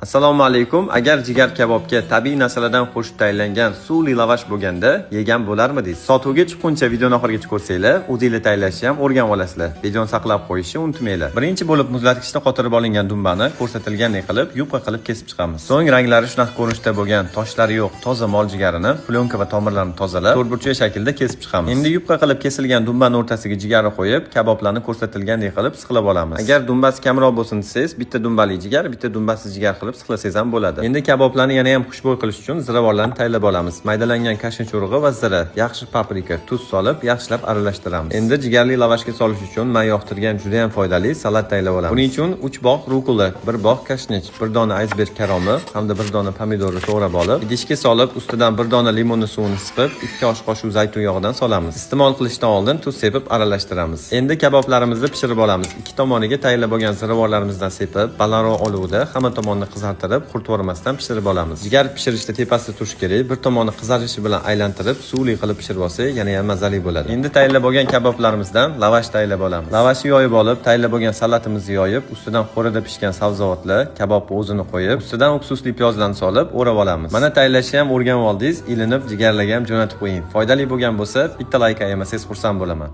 Assalomu alaykum. Agar jigar kabobga tabiiy narsalardan qo'shib tayyorlangan suvli lavash bo'lganda, yegan bo'larmidingiz? Sotuvga chiqquncha videoni oxirigacha ko'rsanglar, o'zinglar tayyorlashni ham o'rganib olasizlar. Videoni saqlab qo'yishni unutmanglar. Birinchi bo'lib muzlatgichda qotirib olingan dumbani ko'rsatilgandek qilib yupqa qilib kesib chiqamiz. So'ng ranglari shunaqa ko'rinishda bo'lgan, toshlari yo'q toza mol jigarini plyonka va tomirlarini tozalab, to'rtburchak shaklda kesib chiqamiz. Endi yupqa qilib kesilgan dumbani o'rtasiga jigarni qo'yib, kaboblarni ko'rsatilgandek qilib sixlab olamiz. Agar dumbasi kamroq bo'lsin desangiz, bitta dumbali jigar, bitta dumbasiz jigar qilib sixlasangiz ham bo'ladi. Endi kaboblarni yana ham xushbo'y qilish uchun ziravorlarni tayyorlab olamiz. Maydalangan kashnich urug'i va zira, yaxshi paprika, tuz solib, yaxshilab aralashtiramiz. Endi jigarli lavashga solish uchun men yoqtirgan juda ham foydali salat tayyorlab olamiz. Buning uchun 3 bog' rukola, 1 bog' kashnich, 1 dona aysberg karomi hamda 1 dona pomidorni to'g'rab olib, idishga solib, ustidan 1 dona limonni suvini siqib, 2 osh qoshiq zaytun yog'idan solamiz. Iste'mol qilishdan oldin tuz sepib aralashtiramiz. Endi kaboblarimizni pishirib olamiz. Ikki tomoniga tayyorlab olgan ziravorlarimizdan sepib, balandroq olovda hamma tomonni qizartirib, quritib yubormasdan pishirib olamiz. Jigar pishirishda tepasida turish kerak. Bir tomoni qizarishi bilan aylantirib, suvli qilib pishirib olsak, yana ham mazali bo'ladi. Endi tayyorlab olgan kaboblarimizdan lavash tayyorlab olamiz. Lavashni yoyib olib, tayyorlab olgan salatimizni yoyib, ustidan qo'rida pishgan sabzavotlar, kabobni o'zini qo'yib, ustidan уксус li piyozlarni solib, o'rab olamiz. Mana, tayyorlashni ham o'rganib oldingiz, ilinib jigarlarga ham jo'natib qo'ying. Foydali bo'lgan bo'lsa, bitta layk ayamasangiz, xursand bo'laman.